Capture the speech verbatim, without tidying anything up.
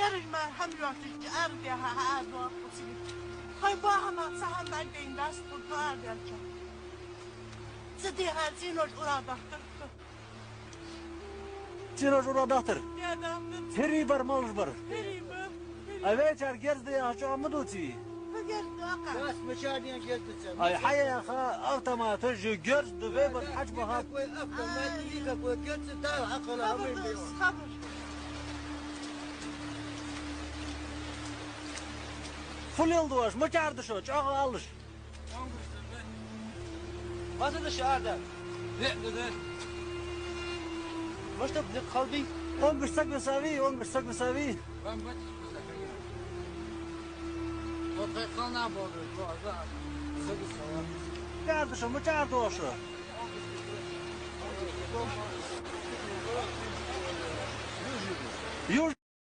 Ераш мара хӀама йоацаш арадаьха хьаара доагӀа цига. Хьай бахьан ца хьамбӀаг дайн дац тхо арадаьлча. Ца дехьа цӀенош ура дахтар. ЦӀенош ура дахтар? Де, дахтар. ХӀирий бар, малаш бар? ХӀирий бар. А вайчар герз да яхача ма дувций? Ха герз да, аха. Дац, мича ден герз да ца? Ай, хьаяха автоматаш, герз да, вай бар хьач баха. Никакой автомат, никакой герз да, хьакъала хӀама бе. Хабар. Фу леладу оаш, мичара да шо, чӀоагӀа алалаш. Масса да шо арадаьр? Де, де, де. Мишта да, никъ хала бий? Онгаш саг висавий, онгаш саг висавий. Вам бать, вот хай хална боду, то, да. Саг висава. Мичара да шо, мичара да шо? Юж